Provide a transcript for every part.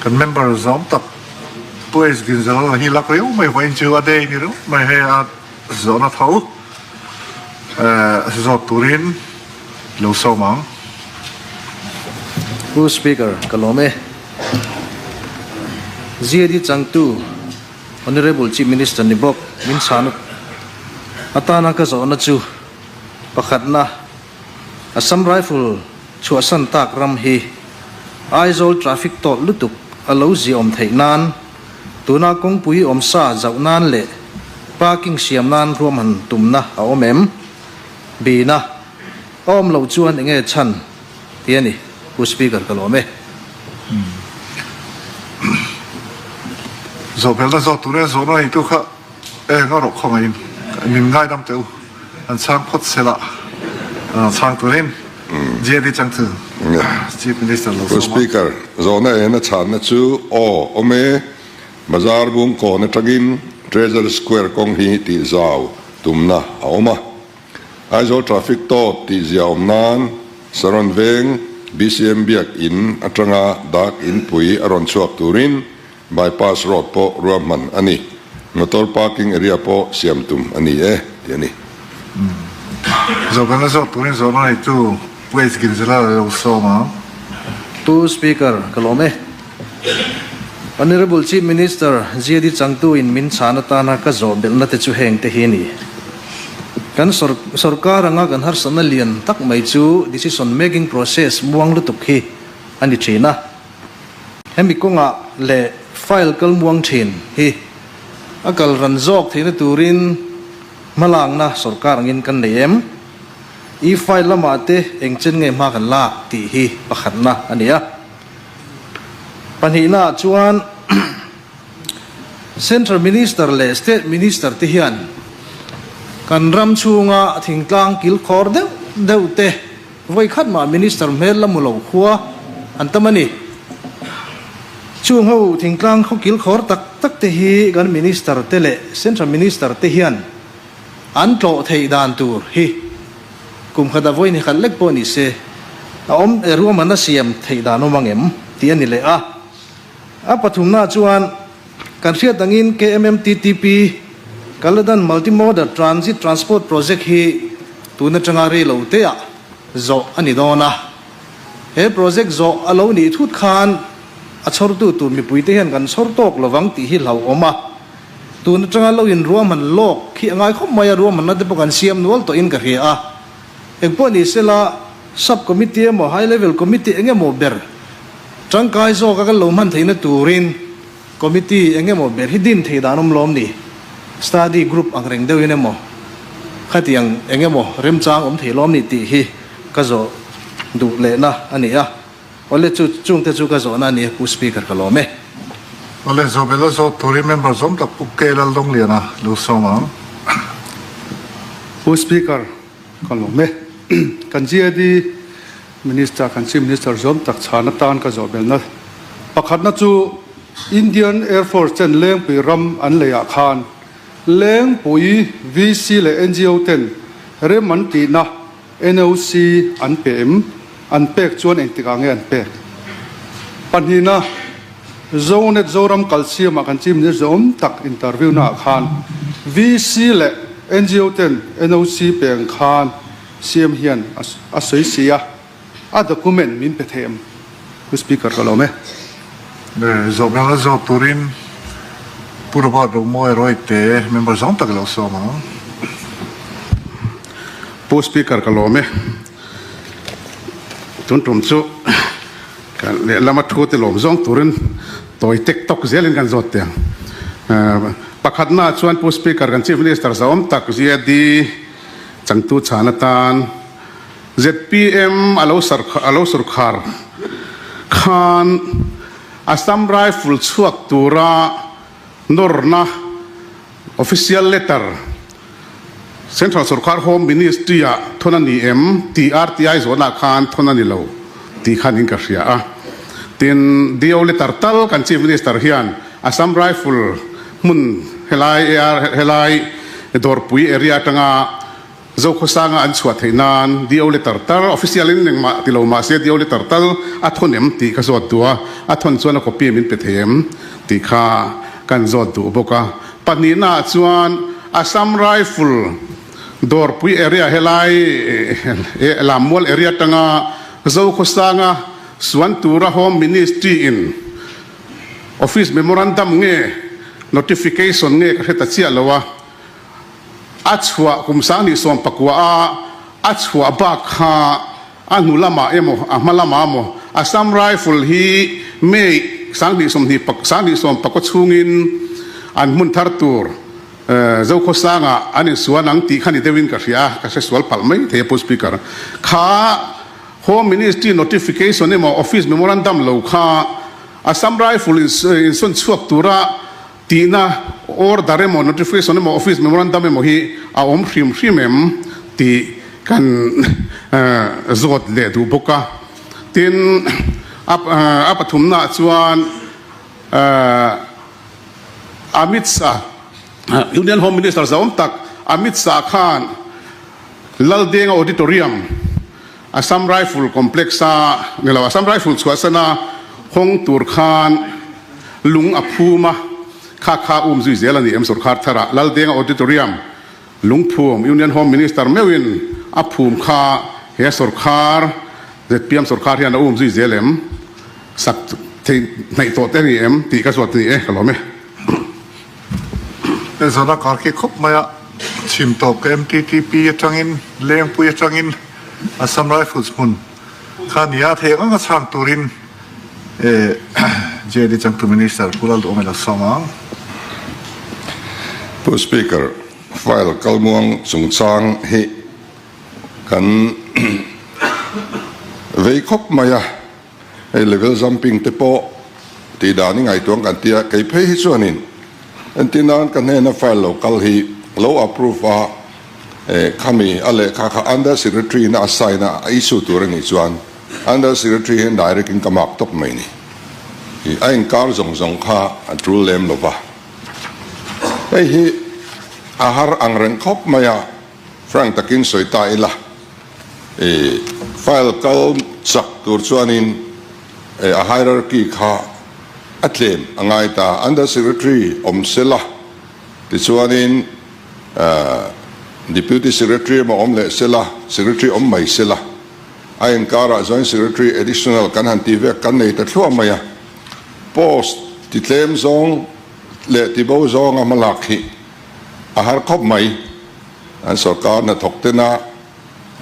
Kan member zawm tak Pu H Ginzalo hi lak riau mai vawiin chu a day ni riau mai hei a zawhna tho zawt turin lo sawm ang. Pu Speaker, ka lawm e. GAD changtu Honourable Chief Minister ni bawk min chhan atana ka zawhna chu pakhatna Assam Rifle chhuahsan tak ram hi Aizawl traffic tawt lutuk a lo ziaawm theih nan tuna kawngpui awmsa zauh nan leh parking siam nan ruahman tumna a awm em? Bina, A awm loh chuan enge chhan ti a ni, Pu Speaker ka lawm e. Zawhbelna zawt tur e, zawhna neitu kha eng a rawh khawngaihin min ngaidam teh u, an chhang phawt se la, chhang turin GAD changtu Chief Minister lo Pu sawm a. Speaker, zawhna ena chhanna chu aw awm e, Bazar bung kawn atangin Treasury Square kawng hi tih zau tumna a awm a. Aizawl Traffic tawt tih zia awm nan Saron Veng BCM Biak In atanga Dak Inpui a rawn chhuak turin Bypass Road pawh ruahman a ni. Motor parking area pawh siam tum a ni e, tih a ni. Zawhbelna zawk turin zawhna neitu Pu H. Ginzela a lo sawm ang. Pu Speaker, ka lawm e. Honourable Chief Minister GAD changtu in min chhan atana ka zawh belhna te chu heng te hi a ni. Kan sorkar anga kan harsatna lian tak mai chu decision making process muang lutuk hi a ni thin a. Hemi kawngah leh file kal muang thin hi a kal ran zawk theihna turin hmalakna sorkar angin kan nei em? E-file lamah te eng chen nge hma kan lak tih hi pakhatna a ni a. Pahnihnaah chuan Central Minister leh State Minister te hian kan ram chhunga thingtlang kilkhawr deuh deuh te vawi khat mah Minister hmel la mu lo khua an tam a ni. Chung ho thingtlang khaw kilkhawr tak tak te hi kan Minister te leh Central Minister te hian an tlawh theih dan tur hi kum khat a vawi ni khat lek pawh ni se a awm ruahmanna siam theih dan awm ang em tih a ni leh a. A pathumna chuan kan hriat angin KMMTTP, Kaladan Multimodal Transit Transport Project hi tun atanga rei lo teah zawh a ni dawn a. He project zawh a lo nih thut khan a chhawrtu tur mipuite hian kan chhawr tawk lovang tih hi hlauhawm a. Tun atanga lo in ruahman lawk khi a ngai khawp mai a, ruahmanna te pawh kan siam nual tawhin ka hria a. Engpawh ni sela Sub Committee emaw High Level Committee eng emaw ber Tangkai zawka kan lo hman theihna turin committee eng emaw ber hi din thei dan awm lawm ni? Study group ang reng deuhin emaw khatiang eng emaw remchang awm thei lawm ni tih hi ka zawh duh lehna a ni a. Awle chu chungte chu ka zawhna a ni a Pu Speaker ka lawm e. Awle Zawhbel a zawh turin member zawm tak Pu K Laldawngliana lo sawm ang. Pu Speaker ka lawm e. Kan GAD Minister, kan Chief Minister zawm tak chhan atan ka zawh belna pakhatna chu Indian Air Force ten Lengpui ram an leiah khan Lengpui VC leh NGO ten rem an tihna NOC an pe em? An pek chuan engtikah nge an pek? Pahnihna, Zonet Zoram kalsiamah kan Chief Minister zawm tak interview naah khan VC leh NGO ten NOC pe ang khan CM hian a sawi si a, a document min pe thei em? Pu Speaker ka lawm e. Zawhna la zawt turin Pu Robert Romawi Royte member zawng tak lo sawm ang. Pu Speaker ka lawm e. Tun tum chu kan lehlama thu te lawm zawng turin tawi tek tawk zelin kan zawt teh ang. Pakhatnaah chuan Pu Speaker kan Chief Minister zahawm tak GAD Changtu chhan atan zpm a lo a lo surkhar khan Assam Rifle chhuak tura nawrna official letter Central Sorkar Home Ministry ah thawn a ni em tih RTI zawhna khan thawn a ni lo tih khan in ka hria a. Tin, DO letter tal kan Chief Minister hian Assam Rifle hmun helai helai Dawrpui area atanga Zokhawsanga an chhuah theih nan DO letter tal, official in engmah ti lo mah se DO letter tal a thawn em tih ka zawt duh a, a thawn chuan a copy min pe thei em tih kha kan zawt duh bawk a. Pahnihna ah chuan Assam Rifle Dawrpui area helai Lammual area atanga Zokhawsanga suan tura Home Ministry in Office Memorandum nge Notification nge ka hre ta chiah lo a, A chhuah kum 2019 a a chhuah bak kha a hnu lamah emaw a hma lamah emaw Assam Rifle hi May 2020 19 chhungin an hmun thar tur Zokhawsangah an insuan ang tih kha ni deuhin ka hria a, ka hre sual palh mai thei a Pu Speaker. Kha Home Ministry notification emaw Office Memorandum lo kha Assam Rifle insawn chhuak tura Tihna order emaw, notification emaw, office memorandum emaw hi a awm hrim hrim em tih kan zawt leh duh bawk a. Tin, a pathumnaah chuan Amit Shah, Union Home Minister zahawm tak Amit Shah khan Laldenga Auditorium, Assam Rifle Complex-a ni lo, Assam Rifle chhuahsana hawng tur khan lung a phum a, kha kha um zui zel a ni em sorkar tharah Laldenga Auditorium lungphum Union Home Minister meuhin a phum kha he sorkar zpm sorkar hian a um zui zel em sak theih hnaih tawh te a ni em tih ka zawt ni e ka lawm e. Hezawna kar khi khawp mai a chhim tawp ka MTTP atangin Lengpui atangin Assam Rifles hmun kha nia thei ang anga chhang turin JD changtu Minister Pu Lalduhawm ilo sawm ang. Pu Speaker, file kalmuang chungchang hi kan vei khawp mai a, hei level jumping te pawh tih dan i ngaihtuah kan tia, kei phei hi chuanin entir nan ka hnena file lo kal hi lo approve a, Khami a lehkha kha Under Secretary in a sign a, a issue tur a nih chuan Under Secretary hian direct in ka mark tawp mai ni. A inkar zawng zawng kha a tul lem lo va. Hei hi a har ang reng khawp mai a, frank takin sawi ta ila, file kal chak tur chuanin a hierarchy kha a tlem a ngai ta. Under Secretary awm sela tichuanin Deputy Secretary emaw awm leh sela, Secretary awm mai sela, a inkarah Joint Secretary Additional kan han tih vek kan nei ta thluah mai a, post ti tlem zawng leh ti bo zawnga hmalak hi a har khawp mai. An sorkar hnathawk tena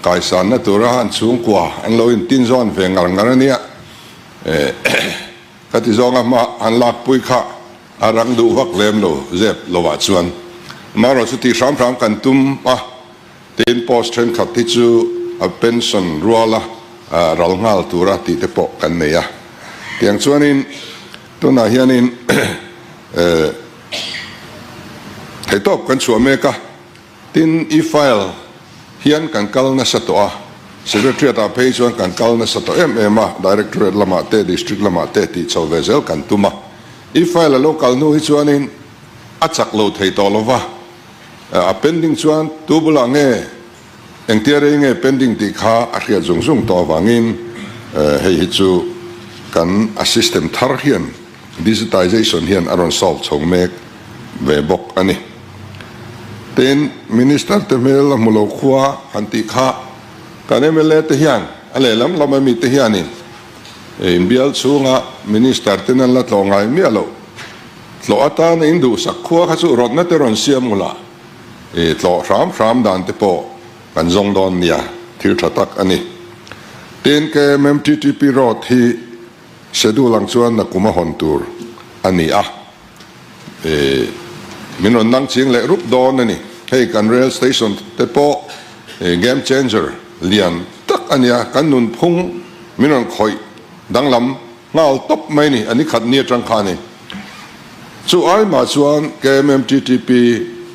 kaisanna tura an chhungkua an lo intin zawn ve ngar ngar a nia. Ka ti zawnga hma han lakpui kha a rang duh vak lem lo zep lovah chuan amaherawh chu tih hram hram kan tum a, tin post thenkhat hi chu a pension ruala ral nghal tura tih te pawh kan nei a, tiang chuanin tunah hianin theihtawp kan chhuah mek a. Tin, e-file hian kan kal nasa tawh a, Secretariat ah phei chuan kan kal nasa tawh em em a, Directorate lamah te, District lamah te tih chho ve zel kan tum a. E-file a lo kal hnu hi chuanin a chak lo thei tawh lo va, a pending chuan tu bulah nge, engtia rei nge pending tih kha a hriat zung zung tawh avangin hei hi chu kan a system thar hian Digitization hian a rawn solve chho mek ve bawk a ni. Tin, Minister te hmel a hmu lo khua han tih kha kan mla te hian a lehlam lam ami te hianin inbial chhunga Minister ten an la tlawh ngai miah loh. Tlawh atana in duhsak khua kha chu rawtna te rawn siam ula tlawh hram hram dan te pawh kan zawng dawn nia, thil tha tak a ni. Tin, KMMTTP road hi Schedule ang chuan nakum a hawn tur a ni a, min rawn nang ching leh rup dawn a ni. Hei kan rail station te pawh game changer lian tak a nia, kan nunphung min rawn khawih danglam nghal tawp mai a ni, a ni khat ni atang kha a ni. Chu ai mah chuan KMMTTP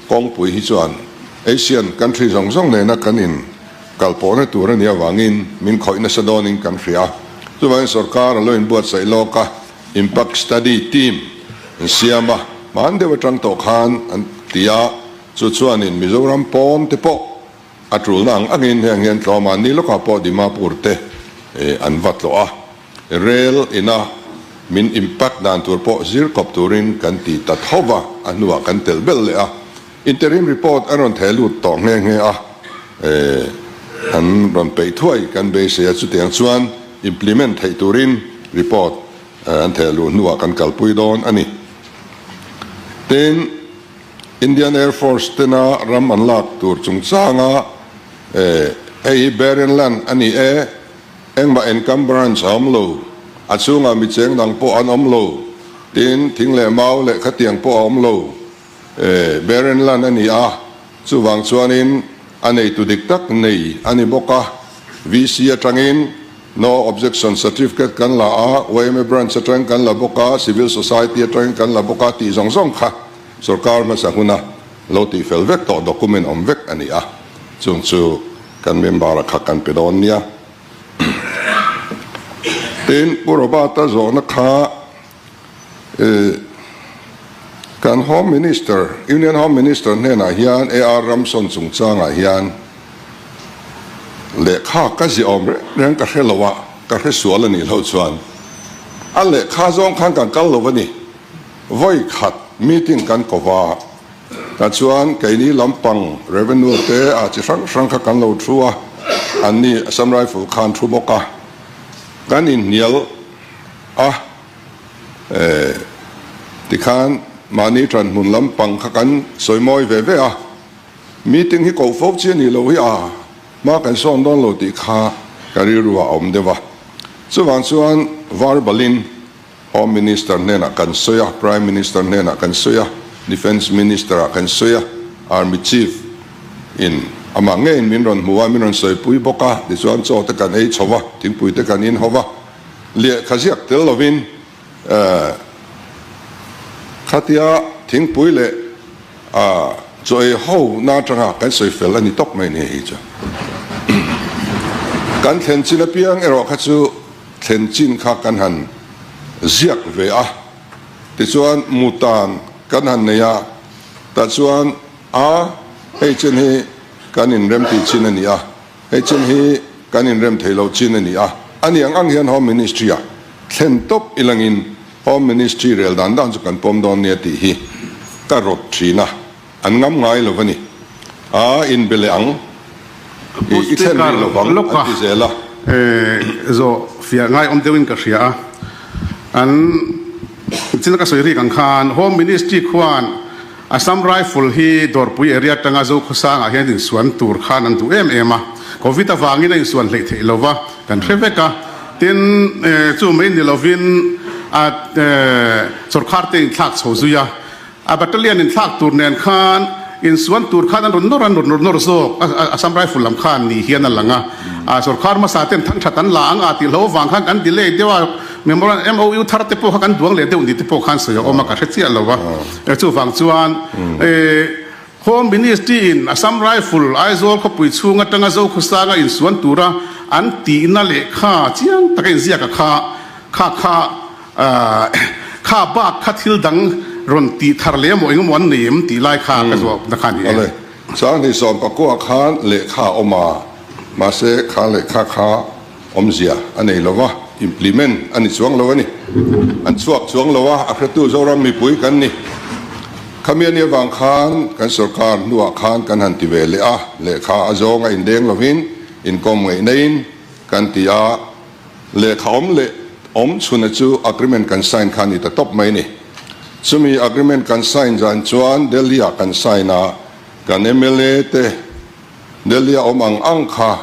kawngpui hi chuan Asian country zawng zawng nena kan in Kal pawhna tur a nih avangin min khawih nasa dawnin kan hria. Chuvangin sorkar a lo inbuatsaih lawk a, Impact Study Team an siam a, hman deuh atang tawh khan an ti a, chu chuanin Mizoram pawn te pawh A tulna ang angin heng hian tlawmah ni lawkah pawh Dimapur te an va tlawh a, Rail ina min impact dan tur pawh zir kawp turin kan ti ta tho va, a hnuah kan telh belh leh a. Interim report an rawn theh lut tawh nghe nghe a, an rawn peih thuai kan beisei a, chutiang chuan implement theih turin report an theh luh hnuah kan kalpui dawn a ni. Tin, Indian Air Force tena ram an lak tur chungchanga hei hi barren land a ni e, engmah encumbrance a awm lo, a chhungah mi cheng dang pawh an awm lo, tin thing leh mau leh khatiang pawh a awm lo, barren land a ni a, chuvang chuanin a neitu dik tak nei a ni bawk a, VC atangin No objection certificate kan la a, yma branch atangin kan la bawk a, civil society atangin kan la bawk a tih zawng zawng kha sorkar hmasa huna lo tihfel vek tawh document awm vek a ni a, chung chu kan member-a kha kan pe dawn nia. Tin, Pu Robert-a zawhna kha kan Home Minister, Union Home Minister hnenah hian AR Ramson chungchangah hian lehkha ka ziah awm reng reng ka hre lo a, ka hre sual a nih loh chuan a lehkha zawng khan kan kal lo a ni. Vawi khat meeting kan ko va, tah chuan keini lampang revenue te ah chi hrang hrang kha kan lo thu a, anni Assam Rifle khan thu bawk a, kan inhnial a. Tikhan mahni ṭan hmun lampang kha kan sawi mawi ve ve a, meeting hi koh fo chi a nih loh hi a, hma kan sawn dawn lo tih kha ka rilru ah a awm deuh a. Chuvang chuan verbalin Home Minister hnenah kan sawi a, Prime Minister hnenah kan sawi a, Defence Minister ah kan sawi a, Army Chief in amah ngeiin min rawn hmu a, min rawn sawipui bawk a, tichuan chaw te kan ei chho va, thingpui te kan in ho va. Lehkha ziak tel lovin khatia thingpui leh chaw ei ho na atanga kan sawi fel a ni tawk mai ni hei chu. Kan thlen chin apiang erawh kha chu thlen chin kha kan han ziak ve a, tichuan mutan kan han nei a, tah chuan a hei chin hi kan inremtih chin a ni a. Hei chin hi kan inrem thei lo chin a ni a, a ni ang ang hian Home Ministry-ah thlen tawp ilangin Home Ministry rel dan dan chu kan pawm dawn nia tih hi ka rawt thin a, an ngam ngai lo a ni. A inbe leh ang, i thlen rih lo vang an ti zel a. Zawh fiah ngai awm deuhin ka hria a, an chin ka sawi rik ang khan Home Ministry khuan Assam Rifle hi Dawrpui area atanga Zokhawsangah hian insuan tur khan an duh em em a, Covid avangin a insuan hleih theih lo va, kan hre vek a. Tin, chu mai ni lovin a sawrkhar te inthlak chho zui a, a battalion inthlak tur nen khan insuan tur khan an rawn nawr an rawn nawr zawk a, Assam Rifle lam khan ni hian a lang a, a sawrkhar hmasa ten thangthat an la ang a tih hlo avang khan kan delay deuh a, memorandum MOU thar te pawh kha kan duang leh deuh ni te pawh khan sawi a awm a, ka hre chiah lo a. Chuvang chuan Home Ministry in Assam Rifle Aizawl khawpui chhung atanga Zokhawsanga insuan tura an tihna lehkha chiang taka inziak a kha kha kha kha bak kha thil dang rawn tih thar leh emaw engemaw an nei em tih lai kha ka zawhna kha a ni e. Awle, Sanghnih 19 khan lehkha a awm a, mahse kha lehkha kha Awmzia a nei lo va, implement a ni chuang lo a ni. An chhuak chuang lo a, a hretu Zoram mipui kan ni. Khami a nih avang khan kan sorkar hnuah khan kan han ti ve leh a, lehkha a zawng a indeng lovin inkawm ngaih naiin kan ti a, lehkha awm leh awm chhuna chu agreement kan sign kha a ni ta tawp mai a ni. Chumi agreement kan sign zan chuan Delhi-ah kan sign a, kan mla te, Delhi a awm ang ang kha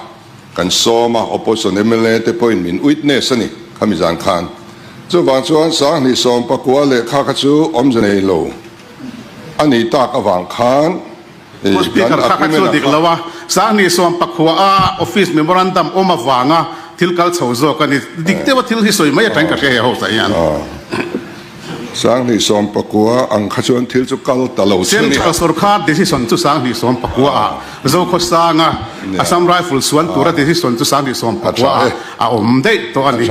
kan sawm a, opposition mla te pawhin min witness a ni khami zan khan. Chuvang chuan Sanghnih 19 lehkha kha chu awmze nei lo a ni tak avang khan Pu kan Speaker kha kha chu agreement a dik kha. lo a, Sanghnih 19 a office memorandum awm avanga thil kal chho zawk a ni. Dik deuha thil hi sawi mai atangin ka hria he house ah hian. Sanghnih 19 ang kha chuan thil chu kal ta lo chu a ni. Central sorkar decision chu Sanghnih 19 ah Zokhawsanga Assam Rifle suan tura decision chu Sanghnih 19 ah a awm daih tawh a ni.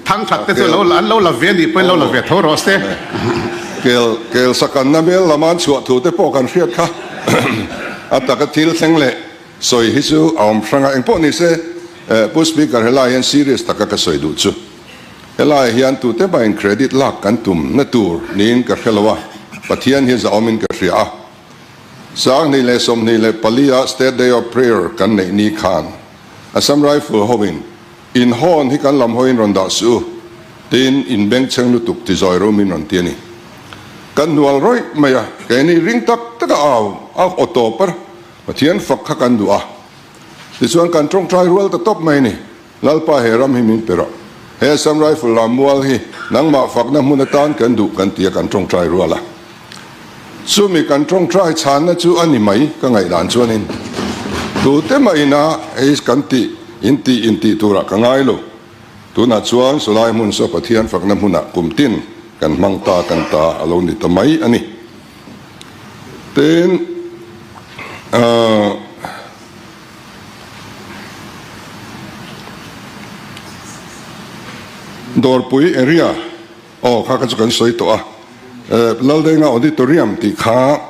Thangthat te chu an lo la ve a nih pawhin lo la ve tho rawh se. Kel kel sakanna mel lama an chhuah thu te pawh kan hriat kha a taka thil thleng leh. sawi hi chu a awm hrang a, engpawh ni se Pu Speaker helai hian serious taka ka sawi duh chu helai hian tute mahin credit lak kan tum na tur niin ka hre lo a, Pathian hi zahawmin ka hria a. 2024 a State Day of Prayer kan neih ni khan Assam Rifle hovin In hawn hi kan lam hawiin rawn dah suh u, tiin in bengchheng lutuk ti zawi rum in rawn ti a ni. Kan hnual rawih mai a, keini ring tak tak a au a aw tawp a, Pathian fak kha kan duh a. Tichuan kan tawngtai rual ta tawp mai a ni, Lalpa he ram hi min pe rawh, he Assam Rifle lam mual hi nangmah fakna hmun atan kan duh kan ti a kan tawngtai rual a. Chumi kan tawngtai chhanna chu a ni mai ka ngaihdan chuanin tute mah ina hei kan tih in tih in tih turah ka ngai lo. Tunah chuan sawlai hmun saw Pathian fakna hmunah kum tin kan hmang ta kan ta a lo ni ta mai a ni. Tin, ahh. Dawrpui area. Aw, kha kha chu kan sawi tawh a. Laldenga Auditorium tih kha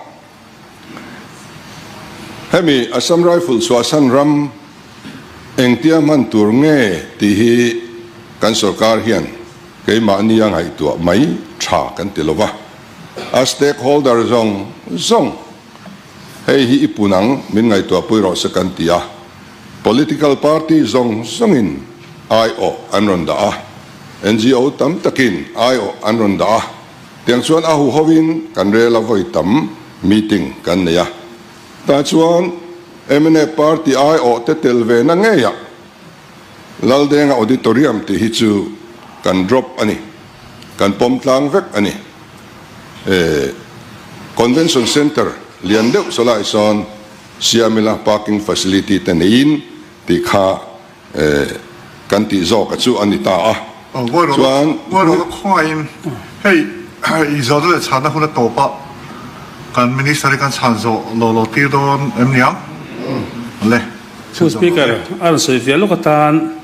hemi Assam Rifle chhuahsan ram engtia hman tur nge tih hi kan sorkar hian keimahni a ngaihtuah mai tha kan ti lo va. A stakeholder zawng zawng hei hi i pun ang min ngaihtuahpui rawh se kan ti a. Political party zawng zawngin aiawh an rawn dah a. NGO tam takin aiawh an rawn dah a, tiang chuan a huhovin kan rel a vawi tam meeting kan nei a. Tah chuan mnf party aiawh te tel ve na ngeiah Laldenga Auditorium tih hi chu kan drop a ni, kan pawm tlang vek a ni. Convention Centre lian deuh sawlai sawn siamila parking facility te neiin tih kha Kan tih zawk a chu a ni ta a. Chuan. Ngawi rawh khawngaihin hei i zawhna leh chhanna hun a tawp a, kan Minister hi kan chhan zawh lo lo tir dawn em niang? Le. Pu Speaker, a rawn sawi vial lawk atan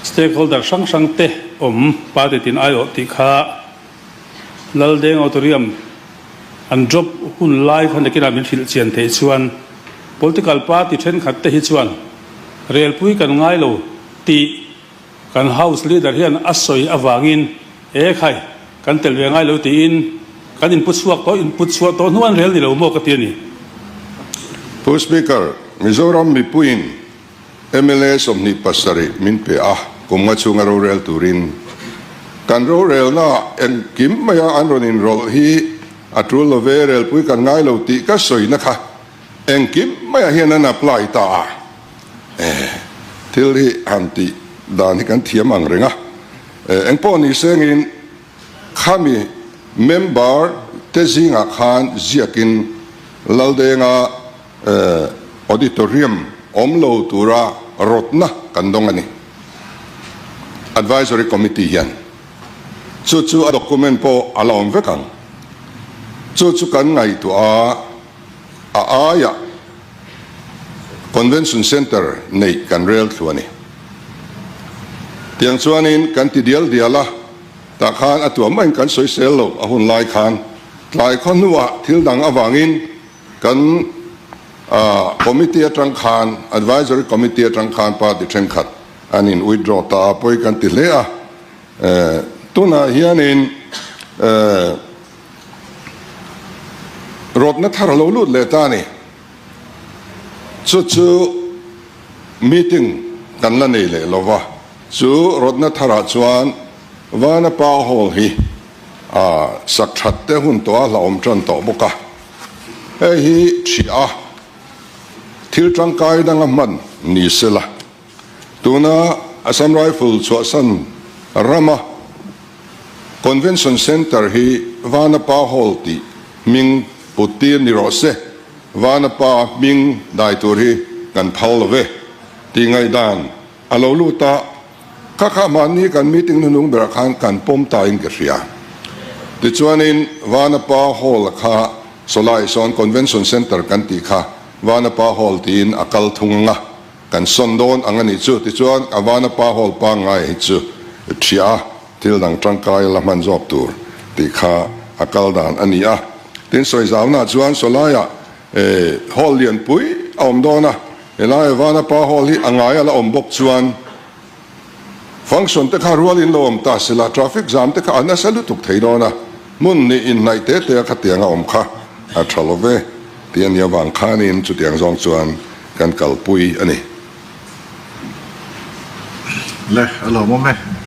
stakeholder hrang hrang te awm party tin aiawh tih kha Laldeng Auditorium an drop hun lai khan nakinah min hrilh chian theih chuan political party thenkhat te hi chuan relpui kan ngai lo tih kan house leader hian a sawi avangin e khai kan tel ve ngai lo tiin kan input chhuak tawh input chhuah tawh hnu an rel ni lo maw ka ti a ni. Pu Speaker, Mizoram mipuiin Mla 27 min pe a, kum nga chhunga rorel turin. Kan rorelna engkim maia an rawn inrawlh hi a tul lo ve, relpui kan ngai lo tih ka sawina kha engkim maiah hian an apply ta a. Thil hi han tih dan hi kan thiam ang reng a, engpawh ni sengin khami member te zingah khan ziakin Laldenga Auditorium awm lo tura rawtna kan dawng a ni. Advisory Committee hian chu chu a document pawh a la awm vek ang. Chu chu kan ngaihtuah a, a aiah Convention Centre neih kan rel thlu a ni. Tiang chuanin kan ti dial dial a, tah khan a tuah maiin kan sawisel lo a hun lai khan tlai khaw hnuah thil dang avangin Kan committee atang khan, advisory committee atang khan party thenkhat an in withdraw ta a, pawi kan ti hle a. Tunah hianin rawtna thar a lo lut leh ta a ni. Chu chu meeting kan la nei leh lo va, chu rawtna tharah chuan Vanapa Hall hi sak that te hun tawh a hlauhawm tan tawh bawk a. Hei hi ṭhiah a, thil ṭangkai danga hman ni sela, tuna Assam Rifle chhuahsan rama Convention Centre hi Vanapa Hall tih hming put tir ni rawh se, Vanapa hming dai tur hi kan phal lo ve tih ngaihdan a lo lut a. Kha kha mahni kan meeting hnunung berah khan kan pawm ta in ka hria. Tichuanin Vanapa Hall kha Sawlai sawn Convention Centre kan tih kha Vanapa Hall tiin a kal thung ang a, kan sawn dawn ang a nih chu. Tichuan a Vanapa Hall pangngai hi chu ṭhiah a, thil dang tangkai la hman zawk tur tih kha a kal dan a ni a. Tin sawi zauna chuan Sawlaiah hall lianpui. a awm dawn a, helai Vanapa Hall hi a ngai a la awm bawk chuan function te kha rualin lo awm ta sela traffic jam te kha a nasa lutuk thei dawn a, hmun hnih inhnaih te te a khatiang a awm kha a tha lo ve tih a nih avang khanin chutiang zawng chuan kan kalpui a ni. Le, a lawmawm e.